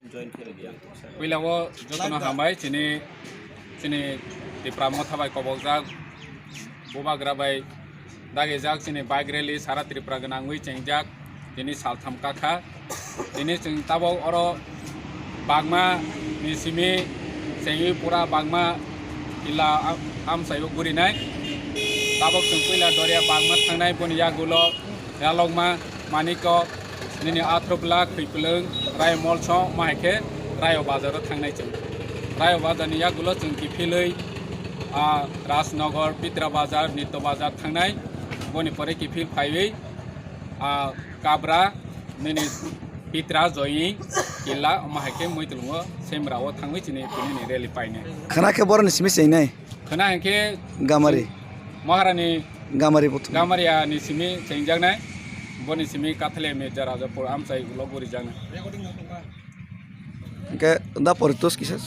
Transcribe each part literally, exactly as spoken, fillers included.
Puila o jotono hambai chini, chini Tipra Motha bai kobokjak, Bubagra bai dagijak chini bike rally sara Tripura gwnangwi chengjak, tini saltham kakha. Tini chwng tabok oro bagma ni simi chengwi pura bagma kila am-, amchaio gurinai. Tabok chwng puila Doria bagma thangnai, boni yagulo Yalokma, Manikok, nini Athroblak, Khwiplwng, Rai Molsong, ma hai khe Rayo Bazar o thangnai chwng. Rayo Bazar ni yagulo chwng kiphilwi, ah, Rajnagar, Pitra Bazar, Nitto Bazar thangnai. Boni pore kiphil phaiwi, ah, Kabra, nini Pitra, Joying, Killa, ma hai khe Muitlungo, Semra o thangwi chini tini ni rally painai. Khana khe boroni simi chengnai? Khana hinkhe Gamari. Maharani Gamari buthum. Gamaria ni simi chengjaknai, boni simi Kathale Mirza Rajapur amchai ulo gurijaknai. Hinkhe da poritos kisa.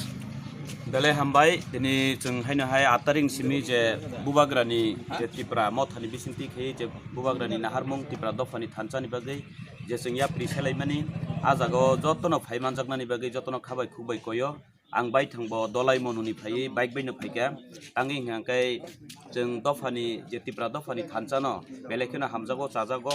Belai hambai, tini chwng haino hai aat tarik ni simi je Bubagrani je Tipra Mothani bisingtwi khe je Bubagrani naharmung Tipra Dophani thansa ni bagwi je chwng yapri selaimani, ah jaga o jotono phai manjaknani bagwi jotono khabai khukbai koyo. Ang baithang bo Dolai Monuni phaiwi bike bai no phaikha. Tangwi hwnkha khe chwng dophani je Tipra dophani thansa no belai kheno hamjago, chajago.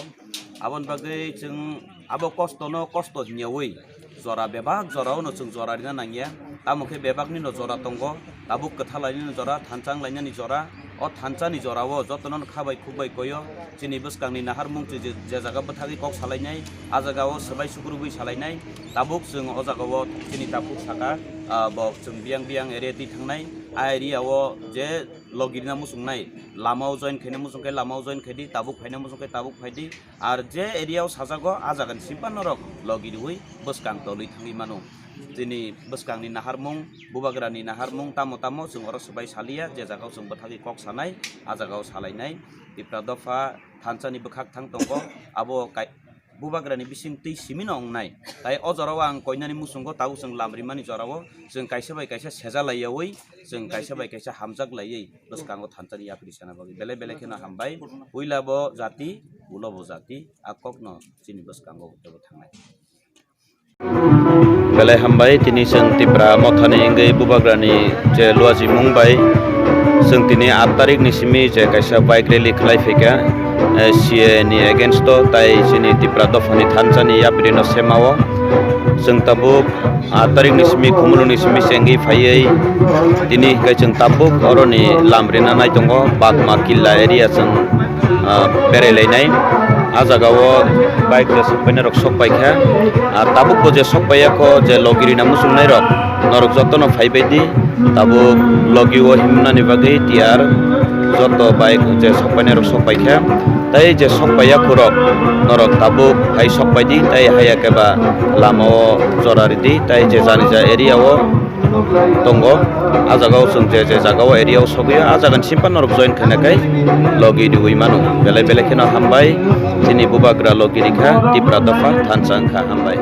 Aboni bagwi chwng abo kosto no kosto hwnyawi jora bebak jora o no chwng jora rina nangya. Tamo khe bebak ni no jora tongo, tabuk kwtha lainani jora, thansa wng lainani jora. O thansa ni jora o jotono no khabai khukbai koyo. Chini bwskangni naharmung chwng je, je jaga bwthagwi kok salainai, ah jaga o swbai sukrubwi salainai. Tabuk chwng o jaga o chini takhuk saka, ah, bo chwng biyang biyang area twi thangnai. A area o je logirina muchungnai, lama o join khaina muchung khe lama o join khaidi, tabuk phaina muchung khe tabuk phaidi. Ar je area o sajago, ah jaga ni simpan norok logiriwi bwskang tolwi thangwi mano. Chini bwskangni naharmung, Bubagrani naharmung tamo tamo chwng oro swbai saliya, je jaga o chwng bwthagwi kok sanai, ah jaga o salainai. Tipra dopha thansa ni bwkhak thang tongo, abo kai-, Bubagrani bising twi simi no wngnai. Tai o jora o ang koinani muchungo tabuk chwng lam rimani jora o chwng kaisa bai kaisa seja laiyawi, chwng kaisa bai kaisa hamjak laiwi bwskango thansa ni yapri sana bagwi belai belai kheno hambai. Puila bo jati, ulo bo jati, a kok no chini bwskango thangnai. Belai hambai, tini chwng Tipra Mothani wngwi Bubagrani je luajimung bai chwng tini aat tarik ni simi je kaisa bike rally khlai phaikha, eh, C A A ni against o, tai chini Tipra dophani thansa ni yapri no sema o. Chwng tabuk aat tarik ni simi, Khumulwng ni simi chengwi phaiwi tini hwnkhe chwng tabuk oroni lam rina nai tongo, Bagma Killa area chwng ah, berai lainai. Ah jaga o bike je sok painai rok sok paikha. Ah, tabuk bo je sok paiya kho, je logi rina muchungnai rok, norok jotono phaibai di. Tabuk logi o himnani bagwi tiyar, joto bike je sok painai rok sok paikha. Tai je sok paiya khorok, norok tabuk hai sok pai di, tai haiya khe ba lama o jora ridi, tai je jani ja area o tongo. Ah jaga o chwng je je jaga o area o sogwi o, ah jaga ni simpan norok join khaina khai logi riwi mano. Belai belai kheno hambai, chini Bubagra logi rikha, Tipra dopha thansa wngkha, hambai.